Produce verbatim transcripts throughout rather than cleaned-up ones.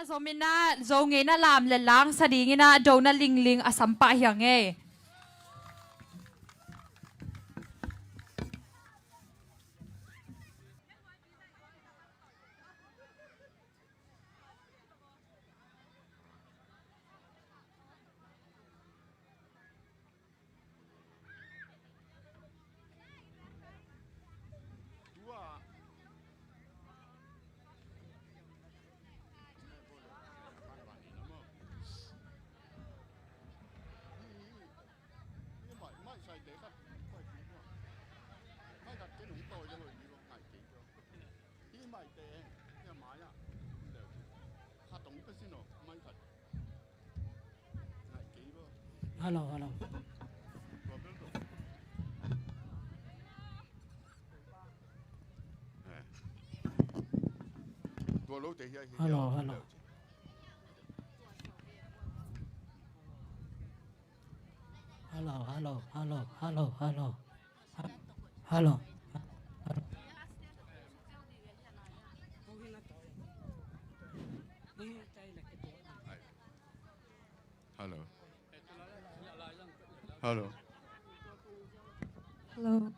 Zom in ah, Zo ngeina lam le lang sa ding in ah, dona lingling a sam pah hi hang e. Hello, hello. Hello, hello. Hello, hello, hello, hello, hello. Hello. Hello. Hello. Hello.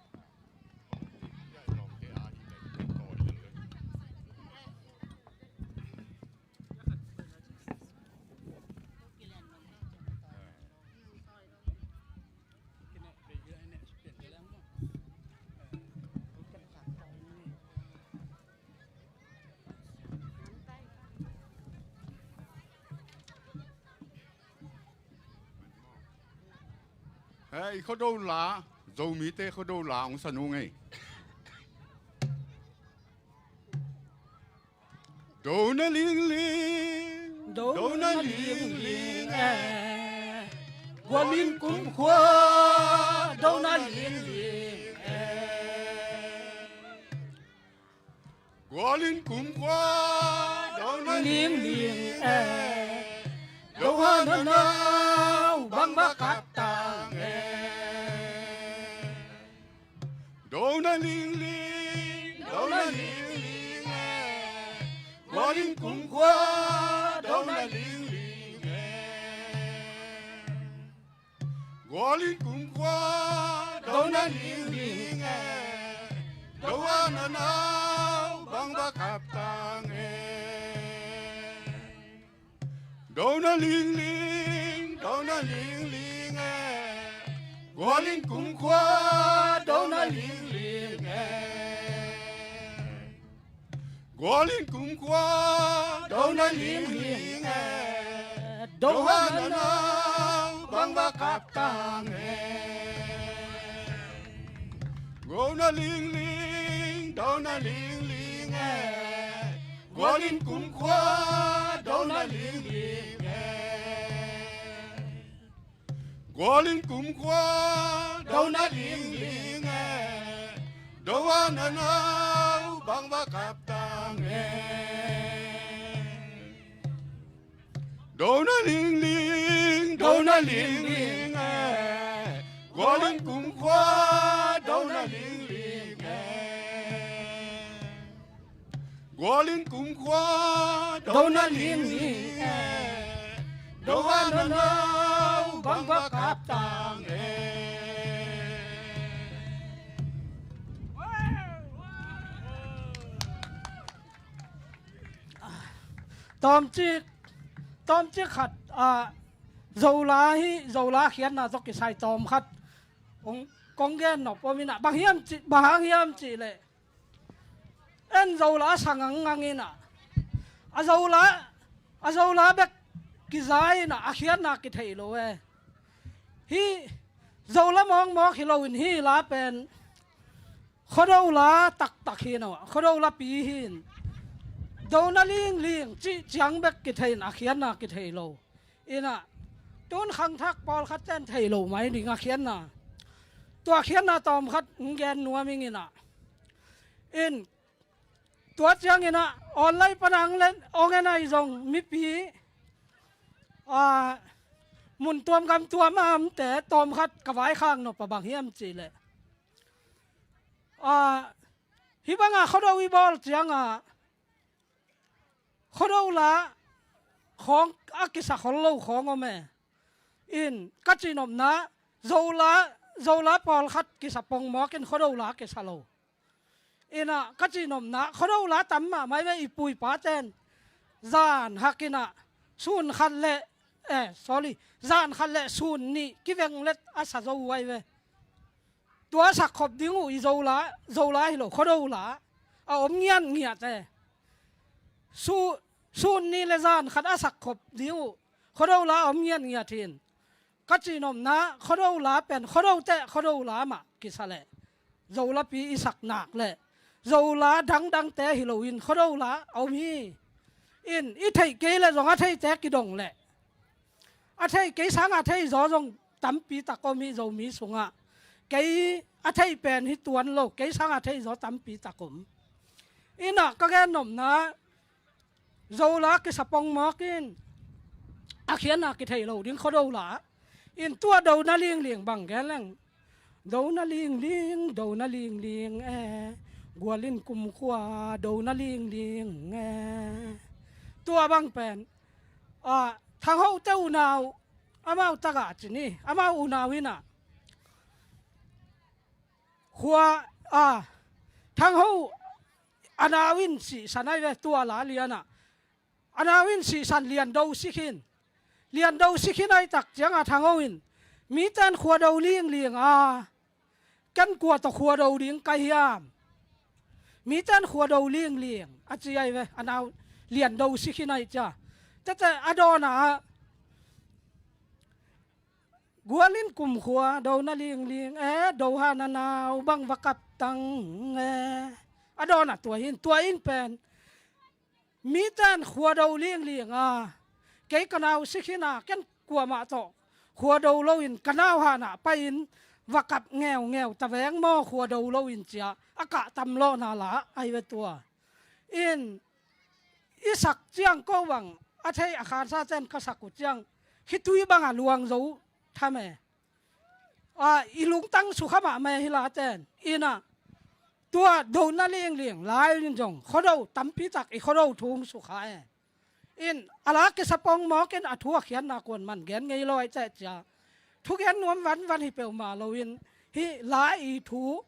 Hei, Khuado la, Zomite Khuado la hong sa nung ei. Dona lingling, dona lingling e. Gualin kumkhua, dona lingling e. Gualin kumkhua, dona lingling e. Doha na nau bang va kap tang e. Dona lingling, dona lingling e. Gualin kumkhua, dona lingling e. Gualin kumkhua, dona lingling e. Doha na nau bang va kap tang e. Dona lingling, dona lingling e. Gualin kumkhua, dona lingling e. Gualin kumkhua, dona lingling e. Doha na nau bang va kap tang e. Dona lingling, dona lingling e. Gualin kumkhua, dona lingling e. Gualin kumkhua, dona lingling e. Doha na nau bang va kap tang e. Dona lingling, dona lingling e. Gualin kumkhua, dona lingling e. Gualin kumkhua, dona lingling e. Doha na nau bang va kap tang e. Tawmcik, tawmcik khat, ah, Zola hi, Zola khiatna tawh kisai tawm khat kong, kong gen nop om in ah, bang hiam cih, bang hang hiam cih leh, en Zola sa ngangngang in ah, a Zola, a Zola bek kiza in ah, a khiatna kithei lo e. Hih Zola mawkmawk hi lo in, hih la pen Khuado la taktak hi in ah, Khuado lapi hi in. Dona lingling cih ciang bek kithei in, a khiatna kithei lo. In ah, tun khangthak pawlkhat ten thei lo mai ding a khiatna. Tua khiatna tawm khat hong gen nuam ing in ah. In, tua ciang in ah, online pan hong len, hong en ahi zong mipi, ah, mun tuam gam tuam a omte tawm khat ka vaikhak nop a bang hiam cih leh, ah, hih bang a Khuado i bawl ciang a, Khuado la, khawng a kisa khol lo khawng om e. In ka cihnopna Zola, Zola pawlkhat kisa pongmawk in Khuado la kisa lo. Inah ka cihnopna Khuado la tam mahmah i ve, i pu i paten zan hak inah sun khat le, eh, sorry, zan khat le sun nih kiveng let a sa zo uh ai ve. Tua a sakkhop ding uh i Zola, Zola hi lo, Khuado la a om ngiatngiat e. Su, sun nih le zan khat a sakkhop ding uh Khuado la a om ngiatngiat hi in. Ka cihnopna Khuado la pen Khuado teh Khuado la mah kisa leh Zolapi i sak nak leh Zola dangdangte hi loin Khuado la a om hi. In i theih kei leh zong a theite kidong leh a thei kei sanga thei zaw zong tampi tak om hi Zomi sungah. Kei a thei pen hi tuan lo, kei sanga thei zaw tampi tak om. Inah ka gennopna Zola kisa pongmawk in a khiatna kithei lo ding Khuado la. In tua dona lingling bang gen leng, dona lingling, dona lingling e, gualin kumkhua dona lingling e. Tua bang pen a, Thang Ho te unau, amau tagah ci ni, amau unau inah khua, a, Thang Ho a nau in sihsan ai ve, tua la lianah a nau in sihsan Liando si khin. Liando si khin ai tak cianga Thang Ho in miten Khuado lingling a, ken kua tawh Khuado ding ka hiam? Miten Khuado lingling a ci ai ve, a nau Liando si khin ai cia. Tete a dawnah gualin kumkhua dona lingling e, dohan a nau bang va kaptang e. A dawnah tua hin, tua in pen miten Khuado lingling a, kei ka nau si khin a, ken kuamah tawh Khuado loin ka nauhanah pai-in va kap ngeungeu ta veng maw, Khuado loin cia a kah tamlawhna la ai ve tua. In i sak ciang ko bang a thei a khansa ten ka sak uh ciang khitui bangah luang zo tham e. A, i lungtang sukha mahmah hi la ten. Inah tua dona lingling lai in zong Khuado tampi tak i Khuado thu hong sukha e. In a la kisa pongmawk in a thu a khiatna kuan man gen ngei lo ai teh cia. Thugen nuam vanvan hi peuhmah loin hih la i thu,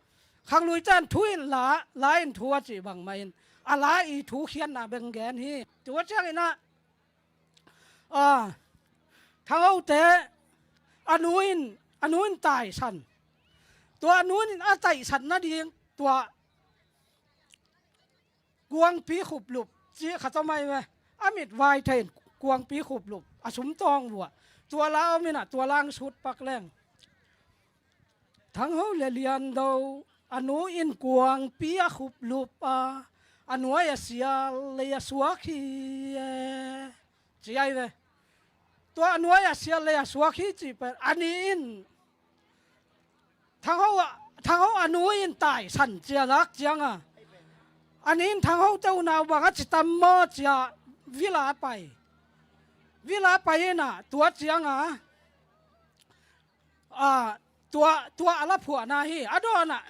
khanglui ten thu in la, la in thu a cih bangmah in a la i thu khiatna beng gen hi. Tua cianginah a, Thang Ho te a nu in, a nu in taisan. Tua a nu in a taisan nading tua kuangpi khuplup cih khat om ai ve. A mitvai thei in kuangpi khuplup a sumtawng vua. Tua la om inah tua la hong sut pak leng, Thang Ho le Liando a nu in kuangpi a khuplup a, a nuai a sial lei a suak hi e, ci ai ve. Tua a nuai a sial lei a suak hi cih pen a ni in Thang Ho a, Thang Ho a nu in taisan cia lak cianga a ni in Thang Ho te unau bang a ci tam maw cia vila pai. Vila pai inah tua cianga a, tua, tua a la phuahna hi. A dawnah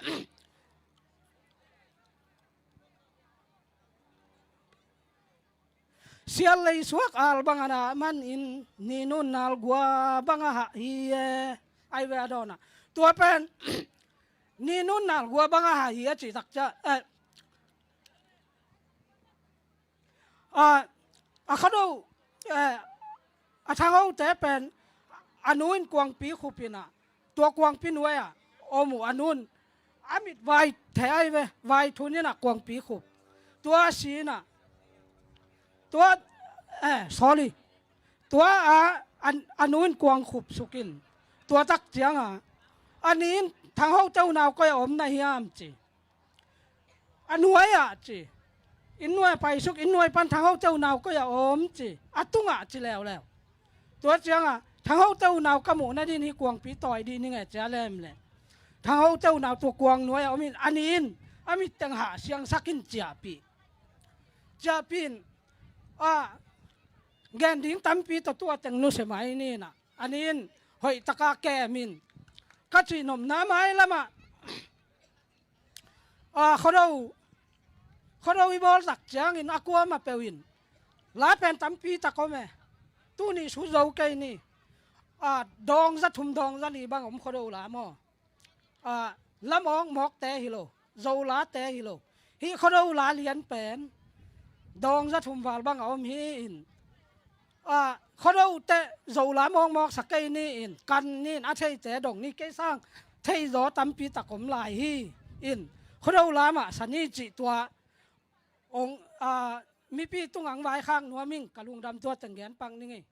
sial lei suak al bang a na man in ni nun nal gua bang a hah hi e. Ai ve a dawnah tua pen ni nun nal gua bang a hah hi a cih tak cia, eh, a, a Khuado, eh, a Thang Ho te pen a nu in kuangpi khup inah tua kuangpi nuai ah om uh a nu in a mitvai thei ai ve, vai thun inah kuangpi khup. Tua a si inah tua, eh, sorry, tua a, a, a nu in kuang khup suk in tua tak cianga a ni in Thang Ho te unau koi a om na hiam ci. A nuai ah ci. Inn nuai a paisuk, inn nuai pan Thang Ho te unau koi a om ci. A tungah ci leuleu. Tua ciangah Thang Ho te unau ka muh nadin hi kuangpi tawi dih ning e cia lem le. Thang Ho te unau tua kuang nuai a om in a ni in a mitteng hah siangsak in ciahpih. Ciahpih in a gen ding tampi tawh tua teng nusia mai ni inah a ni in hoih taka kem in ka cihnopna mailamah a, Khuado, Khuado i bawl tak ciangin a kuamah peuh in la pen tampi tak om e. Tuni su zo kei ni. A, dawng za thum dawng za li bang om Khuado la maw? A, la mawkmawkte hi lo, Zolate hi lo. Hih Khuado la lian pen dawng za thum val bang a om hi in. A, Khuado teh Zola mawkmawk sa kei ni in, kan ni in, a theite dong ni, kei sang thei zaw tampi tak om lai hi in. Khuado la mah sa ni cih tua ong, a, mipi tungah vaikhak nuam ing, ka lungdam tua teng gen pak ning ei.